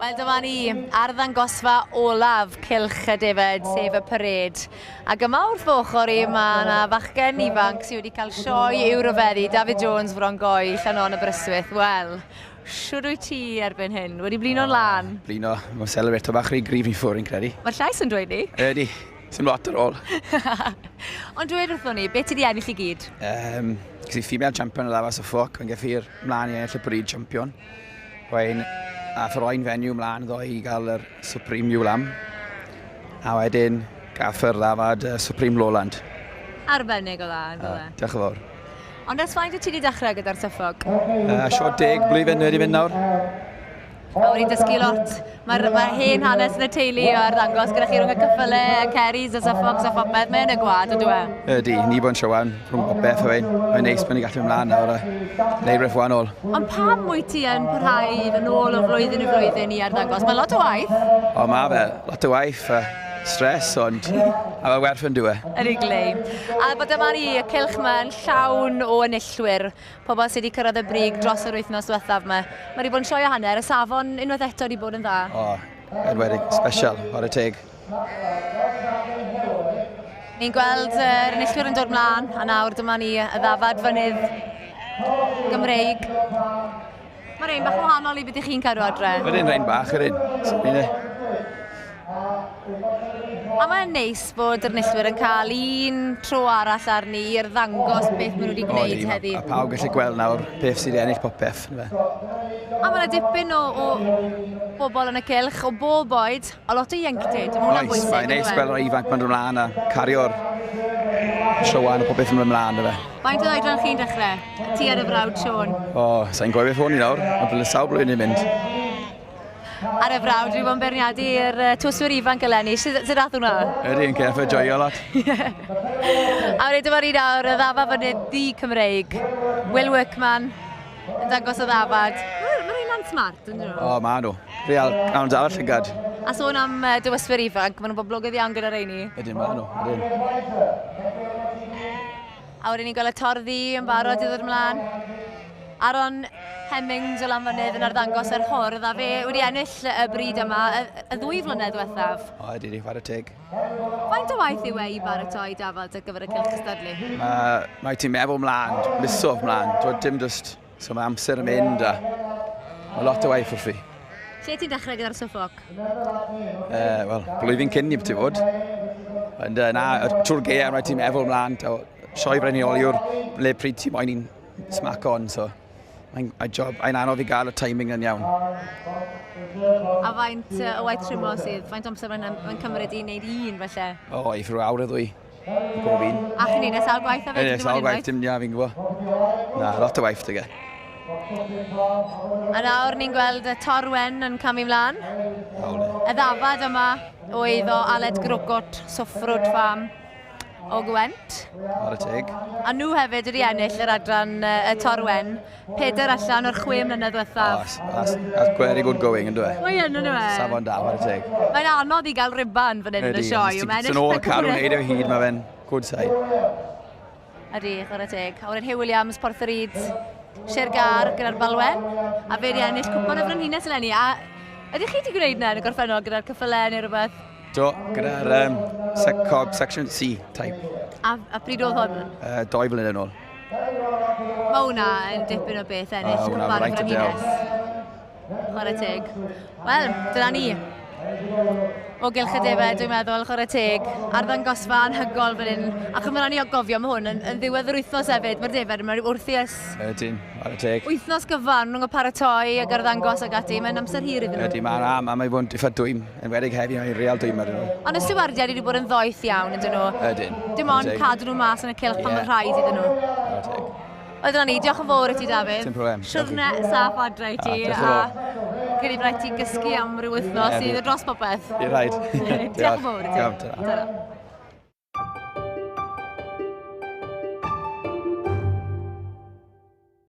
Wel, dyma ni, arddangosfa olaf Cylch y Defaid, sef y parêd. Ac yma wrth fy ochr i, mae yna fachgen ifanc sydd wedi cael sioe i'w ryfeddu, David Jones, Fron Goi, Llanon Aberystwyth. Wel, shwd wyt ti erbyn hyn? Wedi blino'n lân? Blino, mae'n celebrato bach rhy gryf i ffwrdd, fi'n credu. Mae'r llais yn dweud ni. Ydy, sy'n lot ar ôl. Ond dweud wrthon ni, beth ti wedi ennill i gyd? Ges i female champion y ddafad Suffolk, yn geffi'r mlaen i ennill y breed champion. Wedyn, ath yr oen fenyw mlaen ddoe i gael yr Supreme Ewe Lamb. A wedyn, gath yr ddafad Supreme Lowland. Arbennig o dda, yn dod e? Diolch yn fawr. Ond ers faint wyt ti wedi dechrau gyda'r Suffolk? Sio 10 blwyddyn wedi mynd nawr. A wedi dysgu lot. Mae'r mae hen hanes yn y teulu o arddangos gyda chi rhwng y cyffyle, y Kerrys, y Suffolks a phopeth. Mae yn y gwad, ydw e? Ydy, ni bod yn siowan rhwng popeth o fe'n. Mae'n neis bod ni'n gallu mynd mlaen nawr a neud rhywbeth wahanol. Ond pam wyt ti yn parhau i fynd nôl o flwyddyn i flwyddyn i arddangos? Mae lot o waith. O, mae fe. Lot o waith a stress, ond a mae werth yn dyw e. Ydy glei. A bod dyma ni, y cylch yma yn llawn o enillwyr, pobl sydd wedi cyrraedd y brig dros yr wythnos diwethaf yma. Mae wedi bod yn sioe o hanner, y safon unwaith eto wedi bod yn dda. O, enwedig, special, chwarae teg. Ni'n gweld yr enillwyr yn dod mlaen, a nawr dyma ni y ddafad fynydd Gymreig. Mae rhain bach yn wahanol i beth ych chi'n cadw adre. Ydyn, rhain bach, ydyn. A mae'n neis bod yr enillwyr yn cael un tro arall arni i arddangos beth maen nhw wedi gwneud heddi. A pawb gallu gweld nawr beth sydd wedi ennill popeth. A mae yna dipyn o bobl yn y cylch, o bob oed, a lot o ieuenctid. Mae hwnna'n bwysig. Mae'n neis gweld o'r ifanc ma'n dod ymlaen a cario'r siowan a popeth yn mynd ymlaen. Fe. Faint o oedran chi'n dechrau? Ti ar y frawd Siôn? O, sa'n gwybod beth o'n i nawr. Mae'n blwyddyn sawl blwyddyn i'n mynd. Ar y frawd, dwi wedi bod yn beirniadu i'r tywyswyr ifanc eleni. Sut ath hwnna? Ydy, yn ceff joio lot. A wedyn dyma ni nawr, y ddafad fyny ddu Cymreig. Will Workman yn dangos y ddafad. Mae'n rhain smart, yn nhw? O, ma nhw. Real, awn dal llygad. A sôn am dywyswyr ifanc, maen nhw'n boblogaidd iawn gyda rheini. Ydyn, ma nhw, ydyn. A wedyn ni'n gweld y torddi yn barod i ddod ymlaen. Aaron Hemmings o Lanfynydd yn arddangos yr hwrdd, a fe wedi ennill y bryd yma y ddwy flynedd diwethaf. O, ydy, di, chwarae teg. Faint o waith yw e i baratoi dafad ar gyfer y cylch cystadlu? Mae ti'n meddwl mlaen, misoedd mlaen, dwi dim just, so mae amser yn mynd a mae lot o waith wrth fi. Lle ti'n dechrau gyda'r Suffolk? Wel, blwyddyn cyn i ti fod. Ond na, trwy'r gaeaf rhaid ti'n meddwl mlaen, sioe frenhinol yw'r le pryd ti moyn i'n smack on, so mae'n job, mae'n anodd i gael y timing yn iawn. A faint o waith trimo sydd? Faint o amser mae'n mae cymryd i wneud un, felly? O, i rhyw awr o ddwy. Bob un. A chi'n neud e sawl gwaith hefyd? Ie, sawl gwaith, dim ia, fi'n gwybod. Na, lot o waith, dyge. A nawr ni'n gweld y Torwen yn camu mlaen. Y ddafad yma o eiddo Aled Grogot, Soffrwd Farm o Gwent. Ar y teg. A nhw hefyd wedi ennill yr adran y Torwen. 4 allan o'r 6 mlynedd diwethaf. Oh, that's very good going, yn dweud? Mae yn, yn dweud? Safon da, ar y teg. Mae'n anodd i gael riban fan hyn yn y sioe. Mae'n ôl cadw wneud e hyd, mae fe'n good side. Ydy, chwarae teg. A wedyn Hugh Williams, Porth yr Yd, Sir Gâr gyda'r Balwen, a fe wedi ennill cwpan y Frenhines eleni. A ydych chi wedi gwneud yna yn y gorffennol gyda'r cyffylau neu rhywbeth? Do, gyda'r Cob Section C type. A pryd oedd hwn? 2 flynedd yn ôl. Mae hwnna yn dipyn o beth ennill cwpan y Frenhines. Chwarae teg. Wel, dyna ni. O gylch y defaid, dwi'n meddwl, chwarae teg. Arddangosfa anhygoel fan hyn. A chymryd rhan i o gofio, mae hwn yn ddiwedd yr wythnos hefyd. Mae'r defaid yma wrth i ys. Ydyn, chwarae teg. Wythnos gyfan, rhwng y paratoi ac arddangos ac ati. Mae'n amser hir iddyn nhw. Ydy, mae'n am, a mae'n fod yn eitha dwym. Yn wedig heddi, mae'n real dwym ar nhw. Ond y stiwardiaid wedi bod yn ddoeth iawn, ydyn nhw? Ydyn. Dim ond cadw nhw mas yn y cylch pan mae'n rhaid iddyn nhw. Chwarae teg. Wel, dyna ni, diolch yn fawr i ti, Dafydd. Dim problem. Siwrne saff adre i ti. A credu rhaid ti gysgu am ryw wythnos i ddod dros popeth. Bydd rhaid. Diolch yn fawr i ti. Iawn, ta.